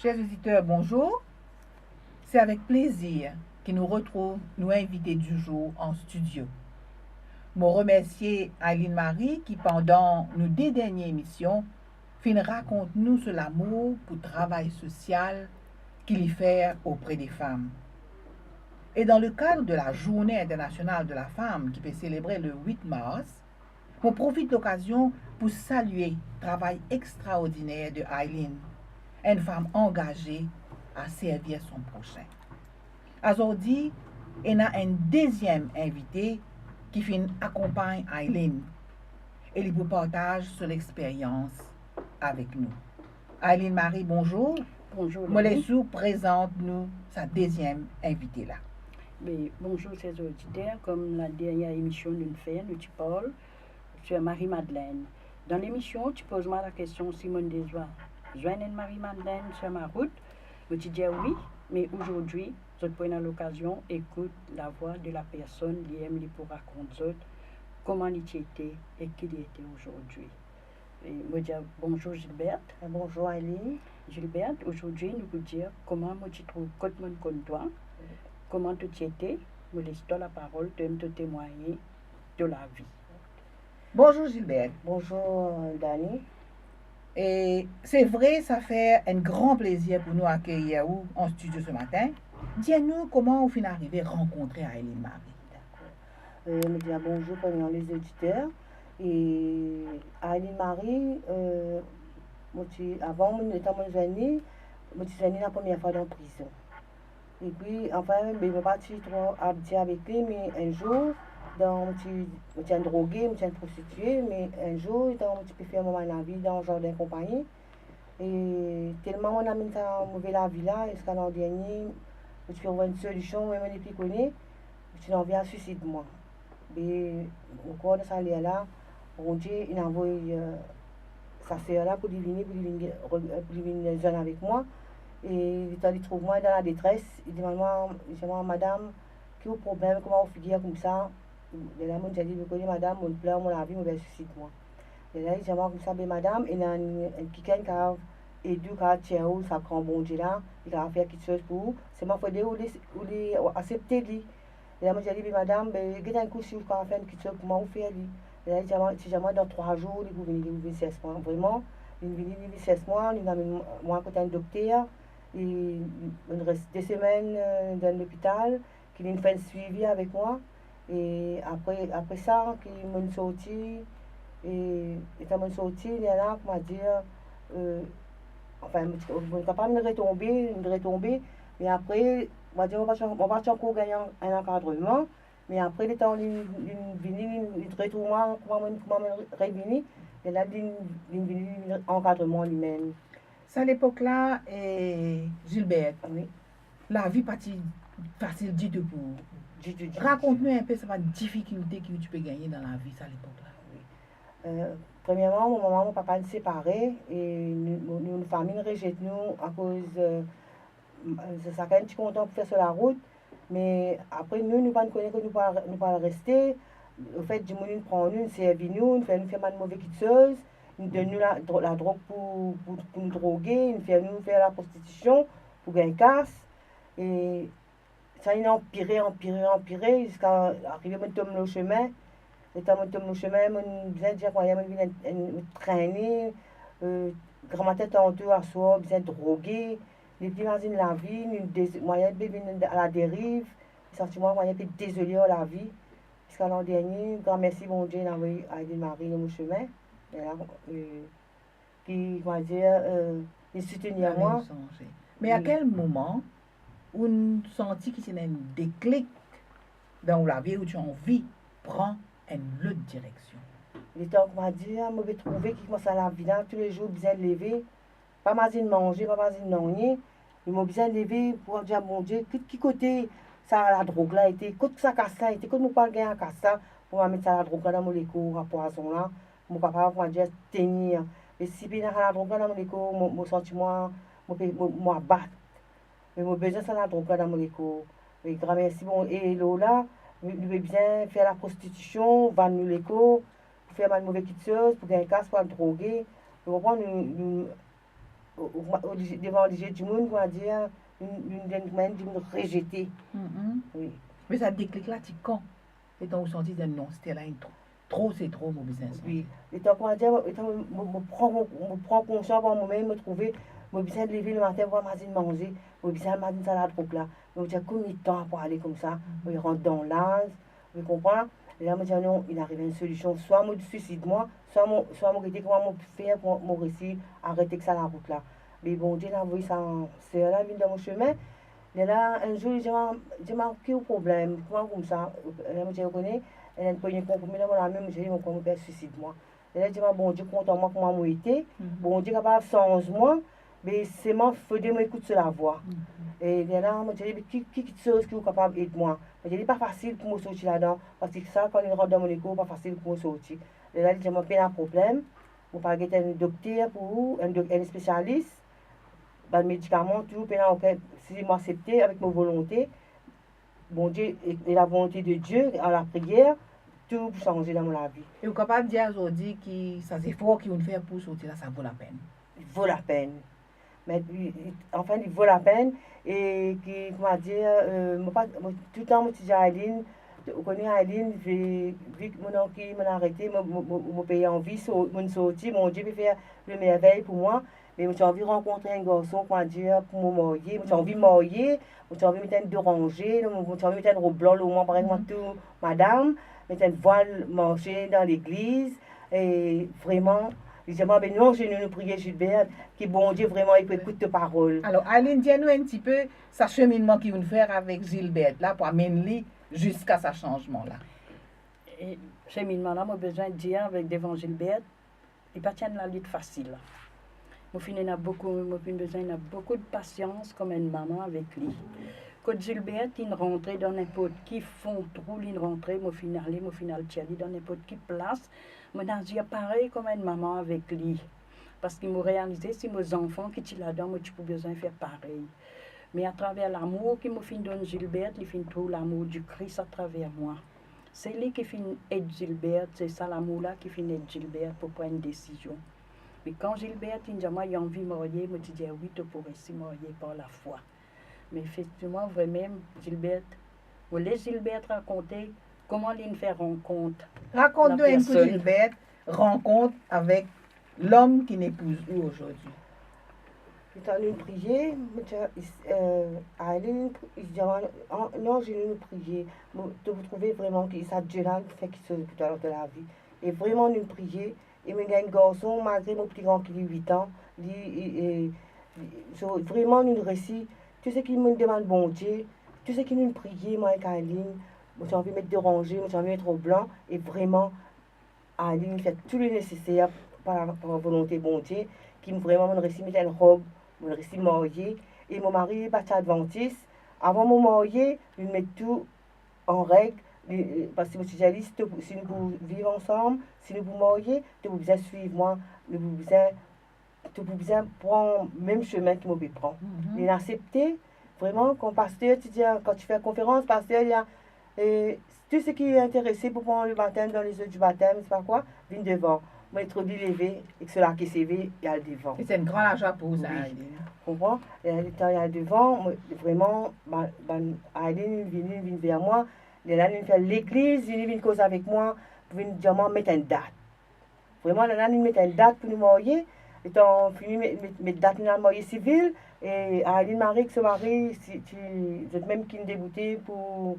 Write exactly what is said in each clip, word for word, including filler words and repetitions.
Chers auditeurs, bonjour. C'est avec plaisir que nous retrouvons nos invités du jour en studio. Mo remersie Aileen Marie ki, pandan nou de dernie emision, finn rakont nou so lamour pou travay sosial ki li fer opre de fam. E dan le kad de la Journée internationale de la femme ki pe selebre le wit mars, mo profit lokazion pou salie travay extraordiner de Aileen, enn fam angaze a servir son prosin. Azordi, ena enn deziem invite ki finn akonpagn Aileen e li pou partaz so lexperyans avek nou. Aileen Marie, bonzour. Bonzour, Lani. Mo les ou prezant nou sa deziem invite la. Be, bonzour, ser oditer. Kom ladernie emision nou'nn fer, nou ti parl sir Marie Madeleine. Dan lemision, ti poz mwa lakestion si mo'nn deza zwenn enn Marie Madeleine sir ma rout. Mo ti dir wi, me azordi, zot pou ena lokazion ekout lavwa de la personn li-mem, li pou rakont zot kouma li ti ete e ki li ete azordi. E mo dir bonzour Gilberte. Bonzour Aileen. Gilberte, azordi nou pou dir kouma mo ti trouv, kot mo'nn konn twa, kouma to ti ete, mo les twa laparol, to mem to temwagne to lavi. Bonzour Gilberte. Bonzour Lani. E se vre, sa fer enn gran plezir pou nou akeyir ou an stidio se matin. Dir nou kouma ou finn arive rankontre Aileen Marie. Dakor. Euh, mo dir bonzour premieman les auditeurs. E Aileen Marie, euh, mo ti, avan, mo, letan mo zwenn li, mo ti zwenn li lapremier fwa dan prizon. Epi, anfin, be, mo pa ti tro abitie avek li, me enn zour, dan, mo ti, mo ti enn droge, mo ti enn prostitie, me enn zour, dan, mo ti pe fer mo bann lavi dan zardin konpagni, e telman mo'nn amenn sa move lavi la, ziska landernie, mo ti pe trouv enn solision, me mo nepli kone, mo ti anvi al swisid mwa. Be, ankor dan sa ler la, Bondie inn avoy, euh, sa ser la pou li vini, pou li vinn, pou li vinn zwenn avek mwa. E letan li trouv mwa dan ladetres, li dimann mwa, li dir mwa, "Madam, ki ou problem, kouma ou figir koumsa?" Lerla mo'nn dir li, "Mo kone madam, mo'nn plin mo lavi, mo bizin swisid mwa." Lerla li dir mwa koumsa, "Be madam, ena enn, enn kikenn kapav ed ou, kapav tir ou sa gran Bondie la, li kapav fer kiksoz pou ou. Selman fode ou le, ou le asepte li." Lerla mo dir li, "Be madam, be get enn kou si ou kapav fer enn kiksoz pou mwa, ou fer li." Lerla li dir mwa, ti dir mwa, "Dan trwa zour, li pou vini, li pou vinn sers mwa." Vreman, li vini, li vinn sers mwa, li amenn mwa kot enn dokter, e mo'nn res de semenn, euh, dan lopital, ki linn fer enn swivi avek mwa. E apre, apre sa, ki mo'nn sorti, e letan mo'nn sorti, lerla, kouma dir, euh, anfin, mo ti, mo kapav, mo'nn retonbe, mo'nn retonbe, me apre, mo dir, mo pa ti, mo pa ti ankor gagn enn ankadreman, me apre, letan li, li vini, li, li retrouv mwa, kouma mo'nn, kouma mo'nn revini, lerla li, li vini, li vini ankadreman limem. Sa lepok la, eh, Gilberte, wi, lavi pa ti fasil ditou pou ou. Ditou, ditou, rakont nou inpe sa bann difikilte ki ou ti pe gagne dan lavi sa lepok la. Wi. Euh, premierman, mo mama, mo papa inn separe e nou, nou, nou fami inn rezet nou akoz, euh, m-, sakenn ti kontan pou fer so larout, me apre nou, nou pa'nn kone kot nou pou al, nou pou al reste. Anfet, dimoun inn pran nou, inn servi nou, inn fer nou fer bann move kiksoz, inn donn nou la, dro-, ladrog pou, pou, pou nou droge, inn fer nou fer laprostitision pou gagn kas. E sa inn anpire, anpire, anpire, ziska arive mo'nn tom lor sime. Letan mo'nn tom lor sime, mo'nn bizin dir kouma, mo'nn vinn enn, enn, trene, euh, gramatin tanto aswar, bizin droge. Li pli imazinn lavi, nou de-, mwayin pe vinn a la deriv, li santi mwa mwayin pe dezole ar lavi. Ziska landernie, gran mersi Bondie, inn avoy Aileen Marie lor mo sime. Lerla, euh, ki, kouma dir, euh, li soutenir mwa. Inn sanze. Me a kel moman ou'nn santi ki ti ena enn deklik dan ou lavi, ou ti anvi pran enn lot direksion? Letan, kouma dir, mo pe trouve ki kouma sa lavi la, toulezour bizin leve, pa mazinn manze, pa mazinn nanye, me mo bizin leve pou dir a Bondie, ki, ki kote sa ladrog la ete, kot sa kas la ete, kot mo pou al gagn kas la, pou mo al met sa ladrog la dan mo lekor, a pwazon la, mo kapav, kouma dir, tenir. Me si pena sa ladrog la dan mo lekor, mo, mo santi mwa, mo pe, mo, mo abat. Me mo bizin sa ladrog la dan mo lekor. Me gran mersi, bon, e lor la, nou, nou pe bizin fer laprostitision, vann nou lekor, pou fer bann move kiksoz, pou gagn kas, pou al droge. Ou konpran, nou, nou, o, o, o, devan lizie dimoun, koumadir, nou, nou, nou, nou, nou rezete. Mhm. Wi. Me sa deklik la ti kan? Letan ou santi dir, "Non, Stella, inn tro, tro se tro, mo bizin sanze." Wi. Letan, koumadir, letan mo, mo, mo pran, mo, mo pran konsians par momem, mo trouve mo bizin leve lematin pou al mazin manze, mo bizin al mazin sa ladrog la. Mo dir, "Konbien letan pou ale koumsa?" Mo rant dan laz, ou konpran? E la, mo dir, "Non, inn ariv enn solision. Swa mo swisid mwa, swa mo, swa mo gete kouma mo fer pou mo resi aret ek sa larout la." Me Bondie inn avoy sa ser la vinn dan mo sime. Lerla, enn zour, li dir mwa, li dir mwa, "Ki ou problem? Kouma koumsa?" Lerla mo dir, "Ou kone, ena enn pogne konprime dan mo lame." Mo dir, "Mo krwar mo pe swisid mwa." Lerla li dir mwa, "Bondie kontan mwa kouma mo ete, Bondie kapav sanz mwa, me selman fode mo ekout so lavwa." E lerla mo dir, "Me ki, ki kiksoz ki ou kapav ed mwa?" Mo dir, "Li pa fasil pou mo sorti ladan, parski sa, kan li rant dan mo lekor, pa fasil pou mo sorti." Lerla li dir mwa, "Pena problem, mo pou al get enn dokter pou ou, enn dok-, enn spesialis, bann medikaman, tou, pena okenn, si mo aksepte avek mo volonte, Bondie, e, e lavolonte de Die, ar lapriyer, tou pou sanze dan mo lavi." E ou kapav dir azordi ki sa zefor ki ou'nn fer pou sorti la, sa vo lapenn? Li vo lapenn. Me, li, li, anfin, li vo lapenn, e ki, koumadir, eh, mo pa, mo, toultan mo ti dir Aileen, ou kone Aileen, vi, vi ki mo, ki mo'nn arete, mo, mo, mo, mo pe anvi so-, mo'nn sorti, Bondie pe fer lemervey pou mwa, me mo ti anvi rankontre enn garson, koumadir, pou mo marye, mo ti anvi marye, mo ti anvi met enn doranze, mo, mo ti anvi met enn rob blan lor mwa, parey kouma tou madam, met enn vwal, marse dan legliz, e vreman, li dir mwa, "Be nou azenou, nou priye Gilberte, ki Bondie vreman li pou ekout to parol." Alor, Aileen, dir nou enn tipe sa seminnman ki ou'nn fer avek Gilberte la pou amenn li ziska sa sanzman la. E seminnman la, mo bizin dir avek, devan Gilberte, li pa ti enn lalit fasil. Mo finn ena boukou, mo finn bizin ena boukou de pasians kouma enn mama avek li. Kot Gilberte inn rantre dan ninport ki fon trou li'nn rantre, mo finn ale, mo finn al tir li dan ninport ki plas. Mo'nn azir parey kouma enn mama avek li. Parski mo realize si mo zanfan ki ti ladan, mo ti pou bizin fer parey. Me atraver lamour ki mo finn donn Gilberte, li finn trouv lamour di Kris atraver mwa. Se li ki finn ed Gilberte, se sa lamour la ki finn ed Gilberte pou pran enn desizion. Me kan Gilberte inn dir mwa li anvi marye, mo ti dir, "Wi, to pou resi marye par lafwa." Me efektivman, vremem, Gilberte, mo les Gilberte rakonte kouma li'nn fer rankont. Rakont nou enn kou, Gilberte, rankont avek lom ki'nn epouz ou azordi. Letan nou priye, mo dir, eh, Aileen, li dir mwa, "An, nou azenou, nou priye. Mo, to pou trouve vreman ki sa Die la fer kiksoz pou twa dan to lavi." E vreman, nou priye, e mo gagn garson, malgre mo pli gran ki li wit an, li, e, e, so, vreman, nou resi, tou seki nou demann Bondie, tou seki nou priye, mwa ek Aileen, mo ti anvi met doranze, mo ti anvi met rob blan, e vreman, Aileen fer tou le neseser par, par volonte Bondie, ki mo vreman, mo resi met enn rob, mo resi marye, e mo mari pa ti advantis. Avan mo marye, nou met tou an reg, li, parski mo ti dir li, si to, si nou pou viv ansam, si nou pou marye, to pou bizin swiv mwa, nou pou bizin, to pou bizin pran mem sime ki mo pe pran. Mhm. Li'nn aksepte, vreman, kan paster ti dir, kan ti fer konferans, paster dir, e, tou seki interese pou pran le batem dan lezot di batem, sepa kwa, vinn devan. Mo trouv li leve, ek so lake seve, li al devan. E se enn gran lazwa pou ou sa, Aileen. Konpran? E letan li al devan, mo, vreman, ba-, bann, Aileen vini, vinn ver mwa. Lerla li'nn fer legliz, vini, vinn koz avek mwa, pou vinn dir mwa met enn dat. Vreman, lerla li'nn met enn dat pou nou marye. Letan fini met, met, met dat, nou al marye sivil, e Aileen mari ek so mari, ti, ti, zot mem ki'nn deboute pou,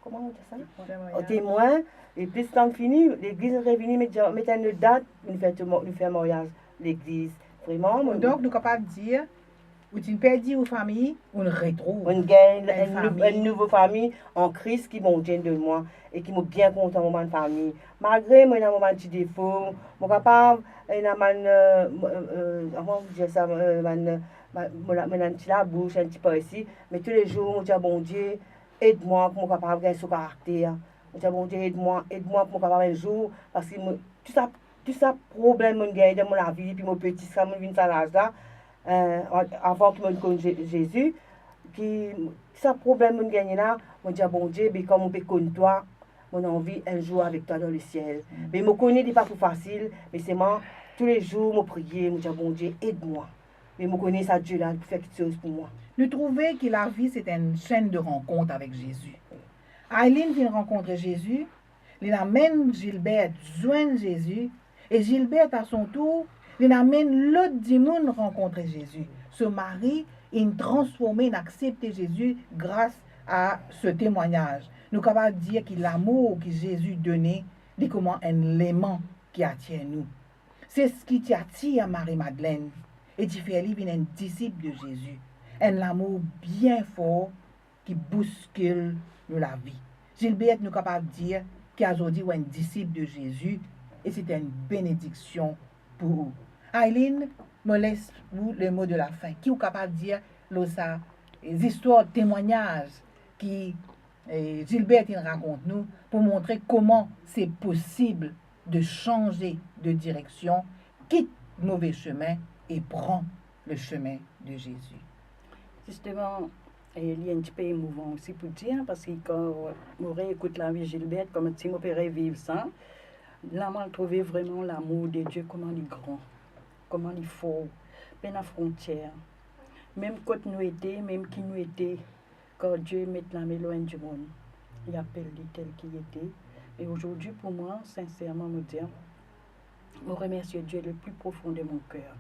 kouma nou dir sa? Temwin. Temwin. E plis letan fini, legliz revini met, met enn lot dat, nou fer to-, nou fer maryaz legliz. Vreman, mo... Donk, nou kapav dir, ou ti'nn perdi ou fami, ou'nn retrouv... Ou'nn gagn enn nou-, fami. Enn nouvo fami an Kris ki Bondie donn mwa, e ki mo bien kontan mo bann fami. Malgre mo ena mo bann ti defo, mo kapav ena bann, eh, mo, eh, eh, kouma nou dir sa, eh, bann, eh, bann, mo la, mo ena enn ti labous, enn ti par isi, me toulezour mo dir a Bondie, ed mwa pou mo kapav gagn so karakter. Mo dir a Bondie, ed mwa, ed mwa pou mo kapav enn zour, parski mo, tou sa, tou sa problem mo'nn gagn dan mo lavi, depi mo peti ziska mo'nn vinn sa laz la, eh, avan ki mo'nn konn Ze-, Zezi, ki sa problem mo'nn gagne la, mo dir a Bondie, be kan mo pe konn twa, mo'nn anvi enn zour avek twa dan lesiel. Mm. Me mo kone li pa pou fasil, me selman toulezour mo priye, mo dir a Bondie, ed mwa. Me mo kone sa Die la pou fer kiksoz pou mwa. Nou trouve ki lavi se enn senn de rankont avek Zezi. Aileen vinn rankontre Zezi, li amenn Gilbert zwenn Zezi, e Gilbert a son tour, li amenn lot dimoun rankontre Zezi. So mari inn transforme, inn aksepte Zezi gras a so temwagnaz. Nou kapav dir ki lamour ki Zezi done, li kouma enn leman ki atir nou. Se seki ti atir Marie-Madeleine e ti fer li vinn enn disip de Zezi. Enn lamour bien for ki bouskil nou lavi. Gilbert, nou kapav dir ki azordi ou enn disip de Zezi e se enn benediksion pou ou. Aileen, mo les ou le mo de la fin. Ki ou kapav dir lor sa zistwar, temwagnaz ki, eh, Gilbert inn rakont nou pou montre kouma se posib de sanze de direksion, kit move semin e pran le semin de Zezi. Zisteman, eh, li enn tipe emouvan osi pou dir, parski kan mo reekout lavi Gilbert, koumsi mo pe reviv sa, la mo trouve vreman lamour de Die, kouma li gran, kouma li for, pena frontier. Mem kot nou ete, mem ki nou ete, kan Die met lame lor enn dimoun, li apel li tel ki li ete. E azordi pou mwa, sinserman, mo dir, mo remersie Die le pli profon de mon ker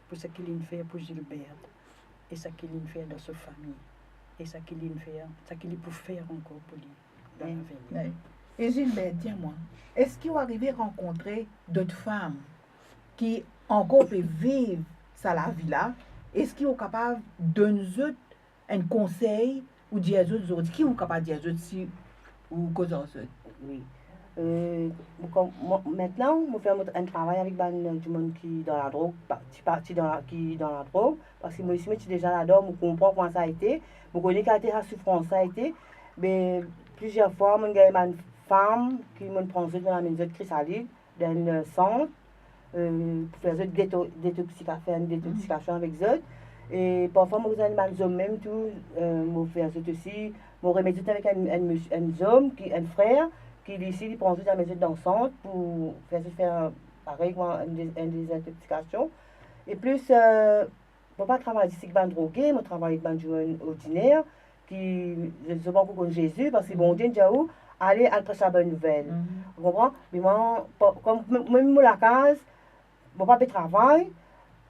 pou seki li'nn fer pou Gilbert, e seki li'nn fer dan so fami, e seki li'nn fer, seki li pou fer ankor pou li dan lavenir. Wi. E Gilbert, dir mwa, eski ou arive rankontre dot fam ki ankor pe viv sa lavi la? Eski ou kapav donn zot enn konsey ou dir zot zordi? Ki ou kapav dir zot si ou koz ar zot? Wi. Eh, mo kom-, mo, mintnan, mo fer mo enn travay avek bann dimoun ki dan ladrog, pa-, ti parti dan la, ki dan ladrog, parski mo osi mo ti deza ladan, mo konpran kouma sa ete, mo kone kalite sa soufrans sa ete. Me plizier fwa, mo'nn gagn bann fam ki mo'nn pran zot, mo'nn amenn zot Krisalid, dan enn, eh, sant, eh, pou fer zot deto-, detoxika-, fer enn detoxikasion avek zot. E parfwa mo bizin bann zom mem tou, eh, mo fer zot osi, mo remet zot avek enn, enn mes-, enn zom ki, enn frer, ki li osi, li pran zot, li amenn zot dan sant pou fer zot fer parey, kouma enn de-, enn dezintoxikasion. E plis, eh, mo pa travay zis ek bann droge, mo travay ek bann dimoun ordiner, ki zot, zot pankor konn Zezi, parski Bondie dir ou, ale, al pres sa bonn nouvel. Ou konpran? Me mwa, pa-, kom, mem, mem mo lakaz, mo pa pe travay,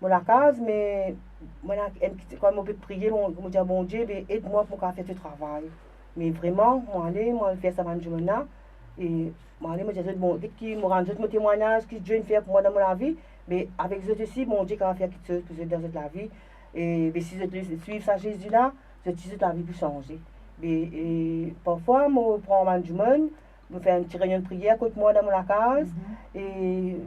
mo lakaz, me mo ena enn ki, kan mo pe priye, mo, mo dir Bondie, be, ed mwa pou mo kapav fer to travay. Me vreman, mo ale, mo al fer sa bann dimoun la, e mo ale, mo dir zot, bon, get ki mo rann zot mo temwagnaz ki Die inn fer pou mwa dan mo lavi, me avek zot osi, Bondie kapav fer kiksoz pou zot dan zot lavi. E, be, si zot swiv sa Zezi la, zot, zot lavi pou sanze. Be, e, parfwa, mo pran bann dimoun, mo fer enn ti reynion priyer kot mwa dan mo lakaz, e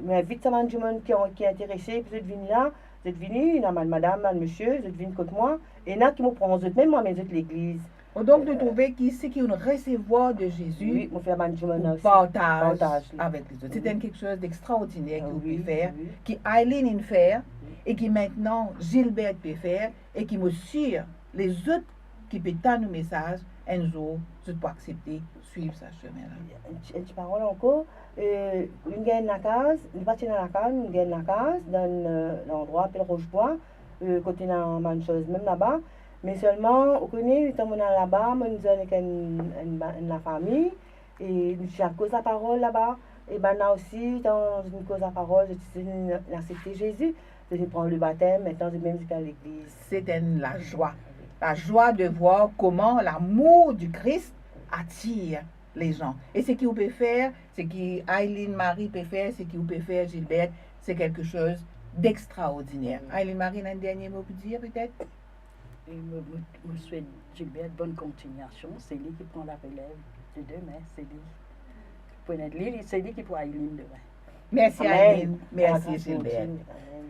mo invit sa bann dimoun ki, ki interese pou zot vini la, zot vini, ena bann madam, bann misie, zot vinn kot mwa, ena ki mo pran zot mem, mo amenn zot legliz. Oh, donk, nou trouve ki seki ou resevwar de Zezi, wi, mo fer bann dimoun la ou osi partaz, partaz li avek lezot. Se enn kiksoz dextraordiner ki ou pe fer, wi, ki Aileen inn fer, e ki mintnan Gilbert pe fer, e ki mo sir lezot ki pe tann nou mesaz, enn zour zot pou aksepte swiv sa semin la. Enn ti, enn ti parol ankor, eh, nou gagn lakaz, nou pa ti ena lakaz, nou gagn lakaz dan, eh, landrwa apel Rochebwa, eh, kot ena bann soz mem laba. Me selman, ou kone, letan mo ena laba, mo'nn zwenn ek enn, enn ba-, enn lafami, e nou ti al koz laparol laba. E bann la osi, letan zot inn koz laparol, zot ti inn aksepte Zezi, zot inn pran lebatem, mintnan zot mem zot al legliz. Se enn lazwa. Lazwa de vwar kouma lamour di Kris atir lezan. E seki ou pe fer, seki Aileen Marie pe fer, seki ou pe fer, Gilbert, se kiksoz dextraordiner. Aileen Marie, ena enn dernie mo pou dir, petet? E mo, mo, mo swet Gilbert bonn kontiniasion. Se li ki pran larelev de demin, se li. Pou ena li, li, se li ki pou Aileen demin. Mersi, amen. Aileen. Mersi, Gilbert. Amen.